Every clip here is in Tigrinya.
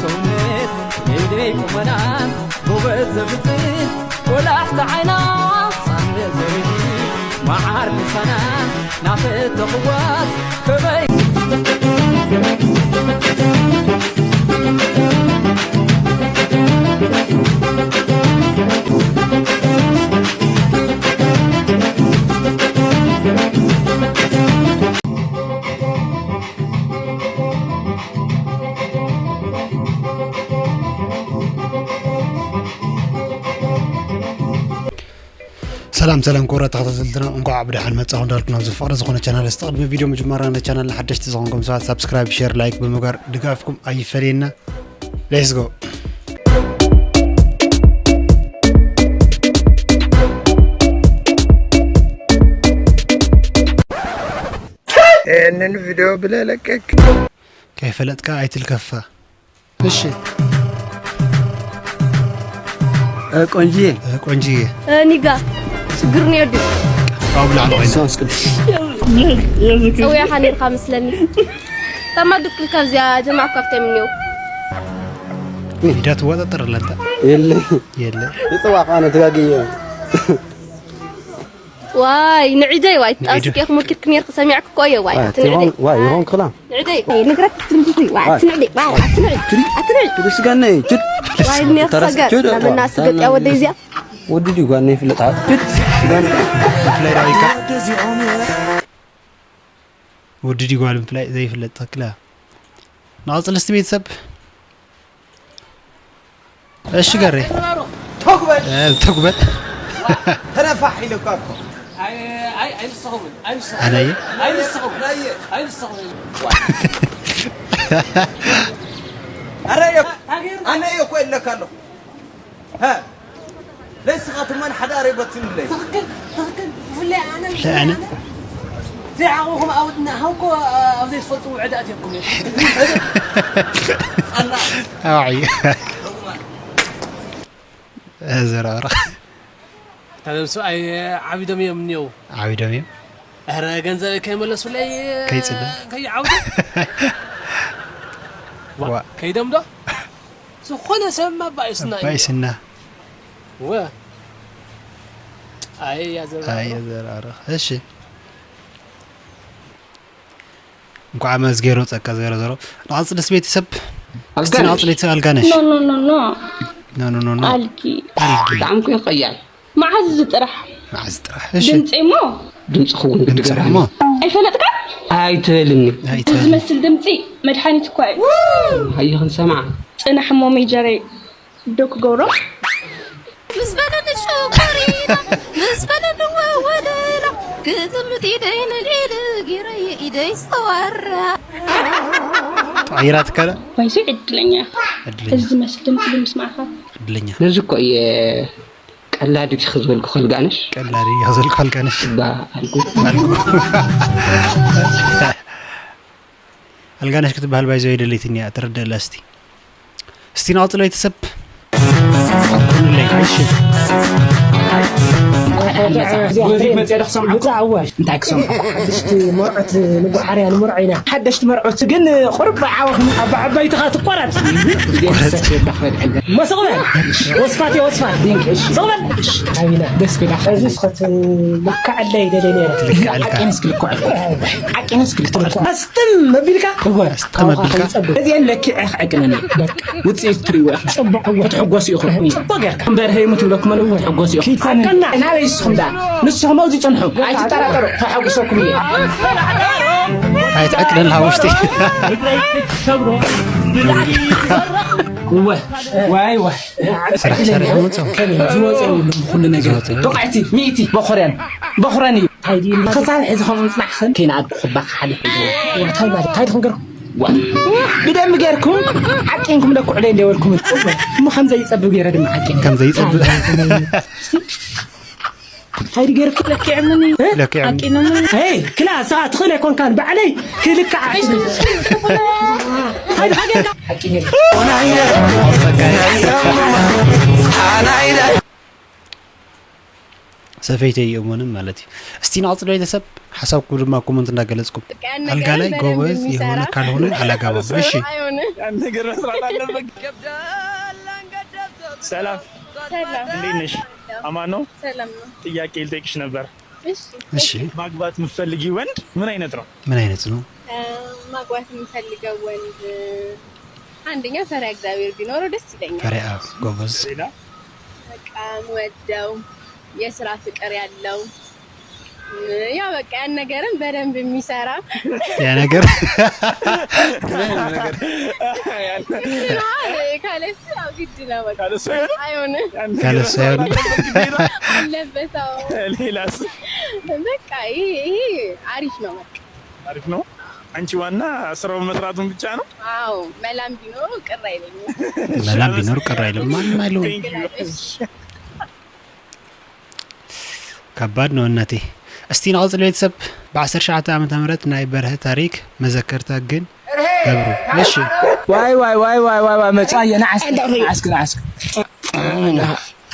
ሰውነት የይደይ ቁመና ጎበዝ ዘብጽ ቆላሕቲ ዓይና ሳነ ዘርኢ መዓር ልሳና ናፈተኽዋስ ከመይ ሰላም ሰላም ክቡራት ተኸታተልትና፣ እንኳዕ ብደሓን መጻኹም እንዳልኩ፣ ናብ ዝፍቕሪ ዝኾነ ቻናል፣ እስቲ ቅድሚ ቪድዮ ምጅማርና ነቲ ቻናል ሓደሽቲ ዝኾንኩም ሰባት ሳብስክራይብ፣ ሼር፣ ላይክ ብምግባር ድጋፍኩም ኣይፈለየና። Let's go። ይህንን ቪዲዮ ብለለቀቅ ከይፈለጥካ ኣይትልከፋ። እሺ ቆንጂዬ ቆንጂዬ ኒጋ ሽግር ነው ይወድ ኣብ ላዕሊ ኮይና ጸውያኻ ነርካ መስለኒ። ተማድክ ካብዚያ ጀማዕ ካብቶም ነው ኢዳ ትወጣጠር ኣለንታ የለ የለ ይጽዋዕ ኣነ ተጋግየ ዋይ ንዒደይ ዋይ ኣስቂኽ ሙኪርክ ነርክ ሰሚዕክ እኮ እየ ዋይ ትንዕደይ ዋይ ይሆን ክላ ንዕደይ ንግረክ ትንድይ ዋይ ትንዕደይ ዋይ ትንዕደይ ትንዕደይ ትርስጋነ ችድ ዋይ ነርክ ሰገር ናበና ስገጥ ያ ወደይ እዚኣ ወዲ ዲጓ ናይ ፍለጣ ችድ ፍላይ ዳዊካ ወዲ ዲጓል ምፍላይ ዘይፍለጥ ተክለ ንቐጽል እስቲ ቤተሰብ እሺ ገሬ ተጉበል ተጉበል ተነፋሕ ኢለኳ እኮ ኣነየ ኣረ ኣነ እየ እኮ የለካ ኣለኹ ለስኻ ትመን ሓደ ኣሬ በትንለይ ትኽክል ትኽክል ብፍላይ ኣነ ብፍላይ ኣነ ዘይዓቑኹም ኣውድና ሃውኮ ኣብ ዘይትፈልጡ ውዕድ ኣትየኩም እዮም ኣዋዒ ዘራራ እታ ነብሱ ኣይ ዓቢዶም እዮም እኒው ዓቢዶም እዮም ኧረ ገንዘብ ከይመለሱለይ ከይፅበ ከይዓውዱ ዋ ከይዶም ዶ ዝኾነ ሰብ ማባይስና እዩ ባይስና ወ ኣይ ያዘባ ኣየ ዘራራ እሺ እንኳዕ መዝጌሮ ፀካ ዘሮ ዘሮ ንቐፅልስ ቤተሰብ እስቲ ንቐፅል ቤተሰብ ኣልጋነሽ ኖ ኖ ኖ ኖ ኖ ኖ ኖ ኖ ኣልጊ ኣልጊ ብጣዕሚ እኮ ይቀያል መዓዝ እዚ ጥራሕ መዓዝ ጥራሕ እሺ ድምፂ እሞ ድምፂ ክውን ግዲ ድምፂ ገርሃኒ እሞ ኣይፈለጥካ ኣይተልን ዝመስል ድምፂ መድሓኒት እኳ እዩ ሃየ ክንሰምዓ ፅናሕ እሞ ሜጀረይ ዶ ክገብሮ ምስ በለኒ ሽኮሪና ምስ በለኒ ወወለላ ክጥምት ኢደይ ንልዒል ገይረየ ኢደይ ዝተዋራ ተቐይራትካ ዶ ባይዘ ዕድለኛ ዕድለኛ እዚ ዝመስል ድምፂ ብምስማዕካ ዕድለኛ ነዚ እኮ እየ ቀላዲ ዲኺ ዝበልኩ ከልጋነሽ ቀላዲ ዲኺ ዝበልኩ ከልጋነሽ ባ ኣልኩ ኣልጋነሽ ክትበሃል ባይዘ የደለይትኒ እያ ትረደላ እስቲ እስቲ ንቐፅሎ ቤተሰብ ኣኩሉለይ እሺ መፅያ ዶ ክሰምዑ እንታይ ክሰምዑ ሓድሽቲ መርዖት ንጓሓርያ ንምርዖ ኢና ሓደሽቲ መርዖት ግን ቁርብ ዓወት ኣብ ዓባይትኻ ትቆረፅ መሰቕበል ወስፋት እየ ወስፋት ስቕበል ሓቢና ደስ ክዳ እዚ ስኸት ልክዐለይ ደለ ነረ ልክዐልካ ዓቂንስ ክልክዐልኩ ዓቂንስ ክልክዐልኩ ኣስጥም መቢልካ ኣስጥም መቢልካ እዚአን ለኪዐ ክዕቅነኒ ውፅኢት ትሪእዎ ኢኹም ክትሕጎሱ ኢኹም ፅቡቅ ጌርካ እምበር ሀይሙ ትብለኩም ኣለኹ ክትሕጎሱ ኢኹም ሓቀና ናበይ ንስኹም ዳ ንስኹም ኣብዚ ፅንሑ ኣይትጠራጠሩ ተሓጉሰኩም እየ ኣይትዕቅነላ ውሽጢ እወ ዋይ ዋይ ስራሕ ሰሪሑ መፅኦም ዝወፀ የብሉም ኩሉ ነገር ብቕዕቲ ሚእቲ በኾርያን በኹረን እዩ ክሳብ ሕዚ ከምኡ ምፅናሕኽን ከይነኣድኩ ክባካ ሓሊፉ እንታይ ማለት እንታይ ድኹም ገርኩም ብደንቢ ገርኩም ዓቂንኩም ለኩዕለይ እንደበልኩም እሞ ከም ዘይፀብብ ገይረ ድማ ዓቂን ከም ዘይፀብብ እንታይ ገርኩ ለኪዕምኒ ለኪዕምኒ ዓቂንምኒ ክላ ስኻ ትኽእል ኣይኮንካን ባዕለይ ክልክዓ ሰፈይተይ እየሞንም ማለት እዩ። እስቲ ንቐጽሎ ቤተሰብ ሓሳብኩም ድማ ኮመንት እንዳገለጽኩም። በቃ ያን ነገር ኣልጋ ላይ በደንብ ጎበዝ የሚሰራ የሆነ ካልሆነ አላገባም። እሺ። አይሆንም። ያን ነገር መስራት አለበት። ሰላም ሰላም። እንዴት ነሽ? አማን ነው? ሰላም ነው። ጥያቄ ልጠይቅሽ ነበር። እሺ። እሺ። ማግባት የምትፈልጊ ወንድ ምን አይነት ነው? ምን አይነት ነው? እ፣ ማግባት የምፈልገው ወንድ አንደኛ ፈሪሃ እግዚአብሔር ቢኖረው ደስ ይለኛል። ፈሪሃ ጎበዝ። ሌላ? በቃ የምወደው የስራ ፍቅር ያለው፣ እ፣ ያው በቃ ያን ነገርን በደንብ የሚሰራ ያ ነገር ካለሱ ያው ግድ ነው በቃ። ካለሱ አይሆንም? አይሆንም። ያን ነገር ካለሱ አይሆንም። መስራት አለበት ግዴታ። አለበት። አዎ። ሌላስ? በቃ ይሄ፣ ይሄ አሪፍ ነው በቃ። አሪፍ ነው። አንቺ ዋና ስራውን መስራቱን ብቻ ነው። አዎ፣ መላም ቢኖረው ቅር አይለኝም። መላም ቢኖር ቅር አይልም። ማንም አይለውም። Thank you። ከባድ ነው እናቴ። እስቲ ንቐጽል ቤተሰብ። ብ19 ዓመተ ምህረት ናይ በርሀ ታሪክ መዘከርታ ግን ገብሩ። እሺ። ዋይ፣ ዋይ፣ ዋይ፣ ዋይ፣ ዋይ፣ ዋይ፣ መጻ የናዓስ። ዓስክ፣ ዓስክ።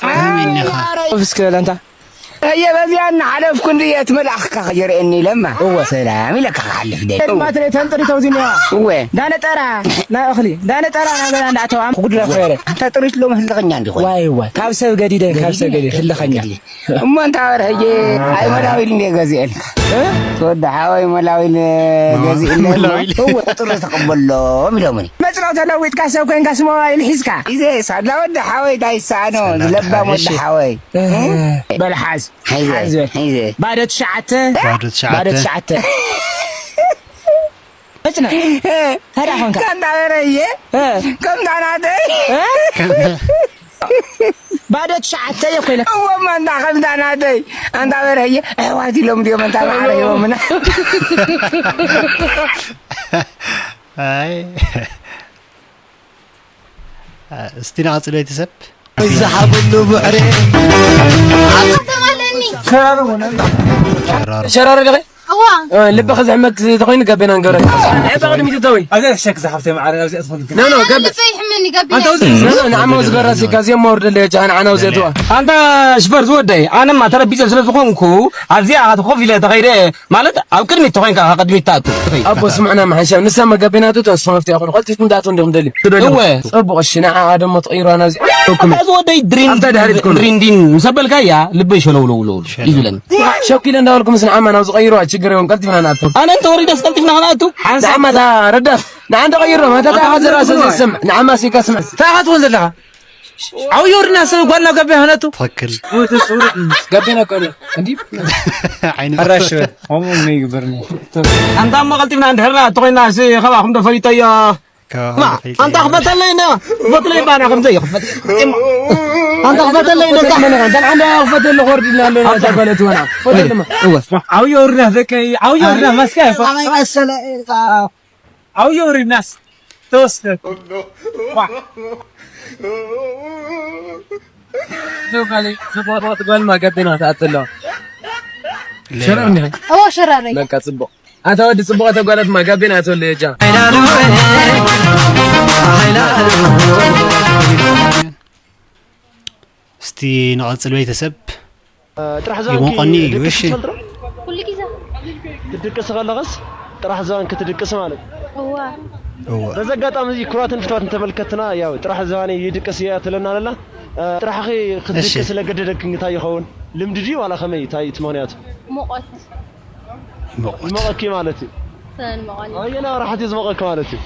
ኣሜን ኢኻ። እስከ ለንታ። እየ በዚያ እናሓለፍኩ እንድየ እቲ መልኣኽካ ከይርእየኒ ኢለማ። እወ። ሰላም ኢለካ ክሓልፍ ደል። ቅድማ ትሬ ተንጥሪተው ዚኒዋ። እወ። ዳነጠራ፣ ናይ እኽሊ፣ ዳነጠራ፣ ናይ ገዛ እንዳእተዋ። ጉድራ ፈረ። ኣንታ ጥሪት ሎም ህልኸኛ እንዲኾን። ዋይ፣ ዋይ። ካብ ሰብ ገዲደ፣ ካብ ሰብ ገዲደ፣ ህልኸኛ። እሞ እንታ በርሀ፣ ኣይ መላዊል እንድየ ገዚኤልካ። እ? ትወዲ ሓወይ መላዊል ገዚእለ እሞ መላዊል። እወ፣ ቁፅሪ ተቐበሎም ኢሎምኒ። መፅረው ተለዊጥካ ሰብ ኮይንካ ስሞባይል ሒዝካ። ኢዘ ሳላ ወዲ ሓወይ ታይ ይሰኣኖ፣ ሳላ ወዲ ለባም ወዲ ሓወይ። ሓወይ። እ፣ በል ሓዝ። ሓይዘ፣ ሓዝ በል። ሓይዘ። ባዶ ትሽዓተ። ባዶ ትሽዓተ። ባዶ ትሽዓተ። መፅና። እ። ታዲያ ኾንካ። ከምታ በረየ። እ። ከምታ ናተይ። እ? ባዶ ትሽዓተ እየ እኮ ኢለካ። እወ፣ እማ እንታ ከምታ ናተይ፣ ኣንታ በርሀየ፣ ኣሕዋት ኢሎም ድዮም፣ ኣንታ ማዕረ ሂቦምና። ኣይ። እስቲ ንቐጽል ቤተሰብ። ዝሃብሉ ብዕሬ። ሸራሮ። ሸራሮ ዲኺ? እዋ። እ፣ ልብኺ ዝሕመክ ተኾይኑ ገቤና ንገብረካ። ዕጣ ቅድሚት እተዊ። ኣብዚ ሕሸክ ዝሓፍተይ ማዕረ፣ ኣብዚ ኣትኹል። ኖ፣ ኖ፣ ገብ-፣ ልበይ ይሕመኒ፣ ገቢነ። ኣንታ ውዚ-፣ ኖ፣ ኖ፣ ንዓማ ውዚ ገራሲ፣ ጋዜ የማውርደለይ፣ ጃሃን ዓና ውዚ እትዋ። ኣንታ ሽፈር ዝወደይ፣ ኣነማ ተረቢዘ ስለ ዝኾንኩ፣ ኣብዚኣ ኮፍ ኢለ ተኸይደ፣ ማለት፣ ኣብ ቅድሚት ተኾይንካ፣ ካብ ቅድሚት ትኣቱ። ኣቦ፣ ስምዕና፣ መሓንሻ፣ ንሳ መጋቤናቱ፣ ተወስኾ መፍትሒ ይኹን፣ ቀልጢፍኩም ትኣትዉ እንዲኹም ደልዩ። ትደልዩ። እወ። ጽቡቕ፣ እሺ፣ ንዓ ደሞ ትቕይሩዋ ናብዚ። ኣታ ዝወደይ ድሪን፣ ኣፍታ ድሕሪት ትኮኑ። ድሪን ዲን ምስ ኣበልካያ፣ ልበይ ሸለውለውለውል እዩ ዝብለኒ። ሸኪለ እንዳበልኩ ምስ ንዓማ ናብ ዝቐይሩዋ ችግር የብሉን፣ ቀልጢፍና ንኣቱ። ኣነ እንተ ወሪደስ ቀልጢፍና ክንኣቱ? ሓንሳብ ንዓማ እታ ረዳት፣ ንዓ እንተ ቀይሮም፣ ኣታ እታ ሓዘራ ሰብ ዘይሰምዕ፣ ንዓማ ሲካ ስምዕ። እንታይ ኢኻ ትኾን ዘለኻ? ዓው የውርድና ሰብ ጓልና ገቢና ክነቱ። ትኽክል። ገቢና እኮ ነው። እንዲ ዓይኒ ኣራሽ በል። ከምኡ ምን ይግበርኒ? ኣንታ እሞ ቀልጢፍና እንድሕርና እተኾይና፣ እሲ ኸባኹም ዶ ፈሊጠዮ? ማ፣ ኣንታ ክፈተለይ ነ፣ ክፈትለይ ባና ከም ዘይኽፈት። ኣንታ ክፈተለይ ነ፣ ኣንታ ኣንዳ ክፈተለ ኾርድና ኣለና፣ ኣንታ በለት ወና። ፈተልማ። እወ። ዓው የውርድና ዘከይ፣ ዓው የውርድና ማስካ ይፋ። ዓው የውርድናስ ተወስደ። ዋ። ዞ ጋሊ፣ ዞ ጓል፣ ጓል ማጋቤና ተኣትሎ። ሌባ። ሸራር ነህ? እዎ፣ ሸራር ነኝ። በቃ ጽቡቕ። ኣታ ወዲ ጽቡቕ፣ ኣታ ጓላት ማጋቤና ተወለ የጃ። እስቲ ንቐጽል ቤተሰብ። ጥራሕ ዝባን ይሞቐኒ እዩ፣ ክድቅስ እሺ። ትፈልጥ ዶ? ኩሉ ግዜ። ክትድቅስ ከለኽስ ጥራሕ ዝባን ክትድቅስ ማለት እዩ። እዋ። እዋ። በዚ ኣጋጣሚ እዚ ክቡራትን ፍቱዋትን ተመልከትና፣ ያው ጥራሕ ዝባን ይድቅስ እያ ትለና ኣላ። እ፣ ጥራሕኺ ክትድቅስ እሺ። ስለገደደኪ እንታይ ይኸውን? ልምዲ ድዩ ዋላ ከመይ? እንታይ እቲ ምኽንያቱ? ሙቐት። ይሞቐት። ይሞቐኪ ማለት እዩ። ሰን መቐኒ። ኣየናይ ወርሓት እዩ ዝሞቐኪ ማለት እዩ?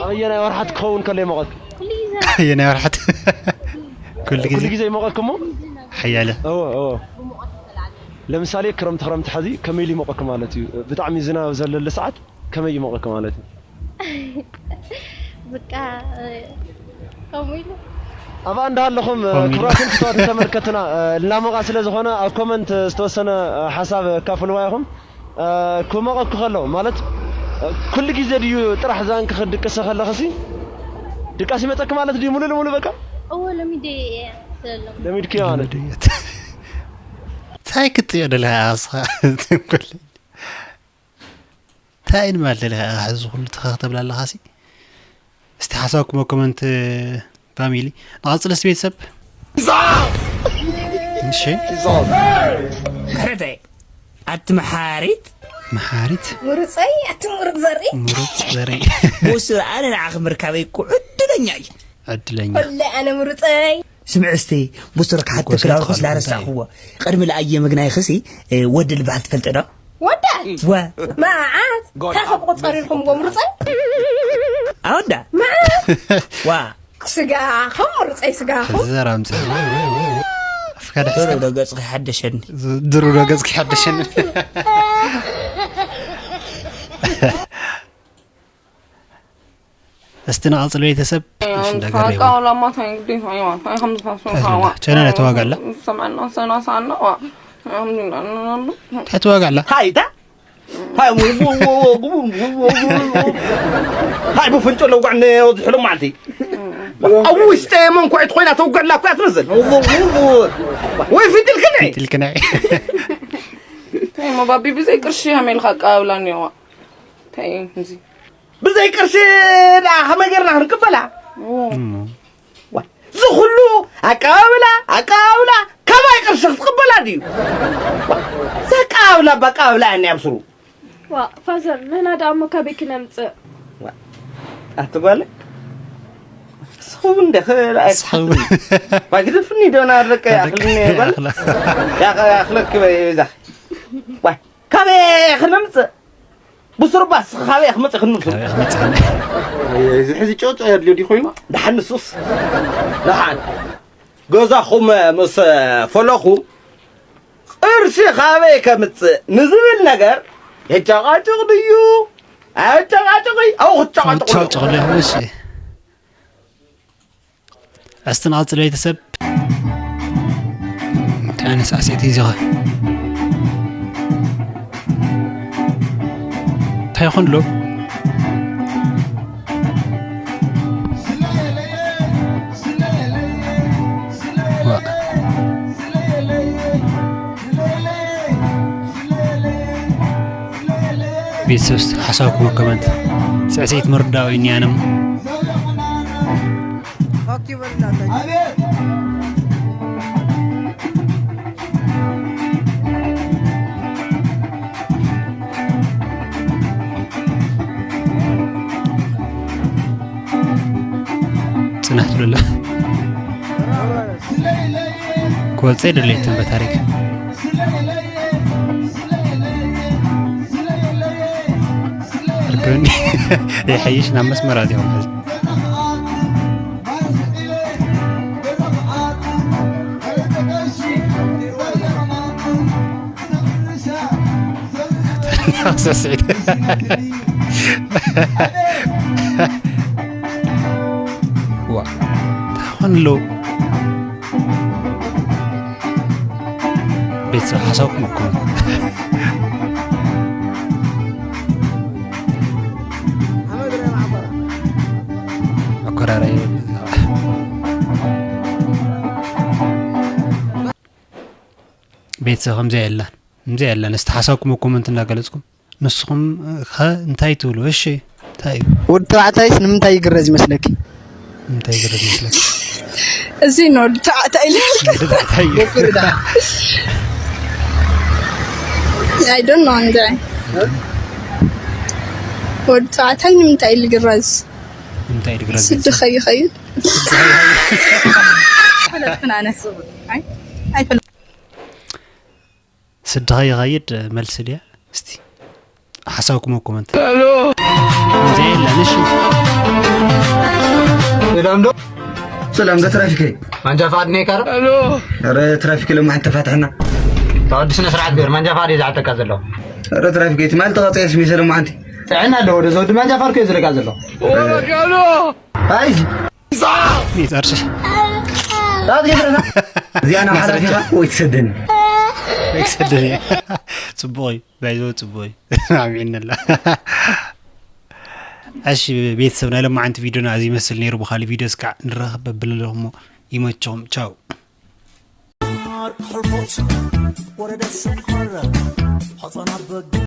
ኣየናይ ወርሓት ክኸውን ከሎ ይሞቐኪ? ኩሉ ግዜ። ኣየናይ ወርሓት? ኩሉ ኩሉ ግዜ? ግዜ ይሞቐኪ እሞ? ሓያለ። እወ፣ እወ። ብሙቐት ይፈላለ። ለምሳሌ ክረምቲ፣ ክረምቲ ሕዚ ከመይ ኢሉ ይሞቐኪ ማለት እዩ? ብጣዕሚ ዝናብ ዘለሉ ሰዓት ከመይ ይሞቐኪ ማለት እዩ? በቃ፣ እ፣ ከምኡ ኢሉ። ኣብኣ እንዳሃለኹም፣ እ፣ ከምኡ ኢሉ። ክቡራትን ፍቱዋትን ተመልከትና፣ እ፣ እናሞቓ ስለ ዝኾነ ኣብ ኮመንት ዝተወሰነ፣ እ፣ ሓሳብ ኣካፍልዋ ኢኹም። እ፣ ክሞቐኪ ከሎ ማለት፣ እ፣ ኩሉ ግዜ ድዩ ጥራሕ ዛንኪ ክትድቅሲ ከለኽሲ ድቃስ ይመጸኪ ማለት ድዩ ሙሉ ንሙሉ በቃ? እወ፣ ለሚደ እየ ስለ ለሚደ። ለሚድኪ ማለት። እንታይ ክትጥዮ ደለኻ ኣስኻ? እንታይ ንማል ደለኻ ኢኻ ሕዚ ኩሉ ተኸኽ ተብላ ኣለኻሲ? እስቲ ሓሳብኩም ኣብ ኮመንት ፋሚሊ። ንቐጽል እስቲ ቤተሰብ። እሺ። ምሕረተይ ኣቲ መሓሪት። መሓሪት። ምሩፀይ ኣቲ ምሩፅ ዘርኢ። ምሩፅ ዘርኢ። ብሱ ኣነ ንዓኺ ምርካበይ እኮ ዕድለኛ እዩ። ዕድለኛ። ወላሂ ኣነ ምሩፀይ። ስምዒ እስቲ ብሱ ርክሓት ጎሳ ትክላዊ ተኸልኩ ክስላ እንታይ እዩ? ረሳእኽዎ። ቅድሚ ለኣየ ምግናይ ኽሲ ወዲ ልበሃል ትፈልጥ ዶ? ወዳ። ወ መዓት። እንታይ ከም ቁፀር ኢልኩም ጎምርፀ? ኣወዳ። መዓት። ዋ። ስጋኹም ምርፀይ ስጋኹም። ዘራምፀ። ኣፍካ ድሕስካ። ድሮ ዶ ገፅኺ ሓደሸኒ? ድሮ ዶ ገፅኪ ሓደሸኒ? እስቲ ንቐጽል ቤተሰብ። እሺ፣ እንዳገረመ። ቃውላ ማታ እንግዲህ፣ ኣይዋ፣ ኣይ፣ ከም ዝፋሱ፣ ታዝብላ። ሃዋ። ቻይና ላይ ተዋጋላ። ሰማና፣ ሰና፣ ሳና፣ ዋ። ኣልሐምዱሊላህ፣ እንላሉ። እንታይ ተዋጋላ? ሃይታ? ሃይ፣ ቡ፣ ቡ፣ ቡ፣ ቡ፣ ቡ፣ ቡ፣ ቡ፣ ቡ። ሃይ፣ ብፍንጮ ለጓዕ ነ-፣ ወዝሕሎ ማዕልቲ። ኣብ ውሽጢ መንኳዕቲ ኮይና ተውግዕላ እኮ እያ ትመስል። ወይ ፊትልክኒ። ፊትልክኒ። ተይ፣ ሞ ባቢ፣ ብዘይ ቅርሺ ሃመልካ ኣቀባብላ እኒኦዋ። ተይ፣ እዚ። ብዘይ ቅርሺ ደኣ ከመይ ጌርና ክንቅበላ? ኦ። እሞ። ዋ፣ እዚ ኩሉ ኣቀባብላ፣ ኣቀባብላ፣ ካባይ ቅርሺ ክትቅበላ ድዩ? ዋ፣ እዚ ኣቀባብላ፣ ኣቀባብላ እያ እኒኣ ብስሩ። ዋ፣ ፋዘር፣ ንሕና ደኣ እሞ ካበይ ክነምጽእ? ዋ፣ ኣቲ ጓለይ፣ ስኹም እንደ ኸ-፣ ኣይ፣ ስኹም። ዋ፣ ግደፍኒ ዶ፣ ና ደቀ ኣደቀ ያኽልኒ ጓል። ያኽላ። ያኽ-፣ ያኽለኪ በይ፣ በይዛኺ። ዋ፣ ካበይ ክነምጽእ? ብስሩባ እስኺ ካበይ ክመጽእ ክንብል? ካበይ ክመጽእ? እዚ ሕዚ ጨውጨው የድልዮ ድዩ ኮይኑ? ደሓን ንሱስ። ደሓን። ገዛኹም ምስ ፈለኹ ቅርሺ ካበይ ከምጽእ ንዝብል ነገር የጨቃጭቕ ድዩ? ኣየጨቃጭቕ? ኣው ክትጨቃጭቑ ጨውጨው ኣለኹም። ጨውጨው ኣለኹም፣ እሺ። እስቲ ንቐጽል ቤተሰብ። እንታይ ዓይነት ሳዕስዒት እዩ እዚ ኸ? እንታይ ይኾን ኣሎ? ዋ። ቤተሰብ እስቲ ሓሳብኩም ኣብ ኮመንት። ስዕስዒት ምርዳው እኒኣንም። ጽናሕ ትብለላ። ክወጽእ የድልየትን በታሪክ። ርክብኒ ይሐይሽ ናብ መስመር ኣዚኹም ሕዚ። ሰስዒት። ዋ፣ እንታይ ኾን ኣለዉ? ቤተሰብ ሓሳብኩም እኮ። ኣኮራራይ። ቤተሰብ ከምዚ የለን። ከምዚ የለን። እስቲ ሓሳብኩም ኣብ ኮመንት እንዳገለጽኩም። ንስኹም ኸ እንታይ ትብሉ? እሺ፣ እንታይ እዩ? ወዲ ተባዕታይስ ንምንታይ ይግረዝ ይመስለኪ? ንምንታይ ይግረዝ ይመስለኪ? እዚ ንወዲ ተባዕታይ ኢለ። ወዲ ተባዕታይ እዩ። I don't know እንጂ። ወዲ ተባዕታይ ንምንታይ እዩ ዝግረዝ? ንምንታይ እዩ ዝግረዝ? ስዲ ከይኸይድ። ኣይፈለጥኩን ኣነ። ኣይ፣ ኣይፈለጥኩን። ስድኻ ይኸይድ መልሲ ድያ? እስቲ ሓሳብኩም ኣብ ኮመንት። ከምዚ የለን፣ እሺ። ሰላም ዶ? ሰላም ዶ ትራፊከይ? ማንጃ ፍቓድ እኒሄካ ዶ? ኧረ ትራፊክ ሎማዓንቲ ተፋትሐና። ወዲ ስነ ስርዓት ገይር፣ ማንጃ ፍቓድ እዩ ዝሓተካ ዘሎ። ኧረ ትራፊከይ፣ ትማሊ ተቐፂዐስ ሚሰ ሎማዓንቲ። ጥዕና ኣለዎ ዶ? እዚ ወዲ ማንጃ ፍቓድ ከዩ ዝለካ ዘሎ። ኣይ፣ ይጠርሽ። ዳት ገብረና። እዚኣ ናብ ሓላፊኻ ወይ ትሰደኒ? ወይ ትሰደኒ? ጽቡቕ እዩ። ባይዘው ጽቡቕ እዩ። ኣሚዕነላ። እሺ ቤተሰብ፣ ናይ ሎማዓንቲ ቪድዮና እዚ ይመስል ነይሩ። ብኻልእ ቪድዮ እስካዕ ንራኸብ። በብለለኹሞ ይመቸኹም። ቻው።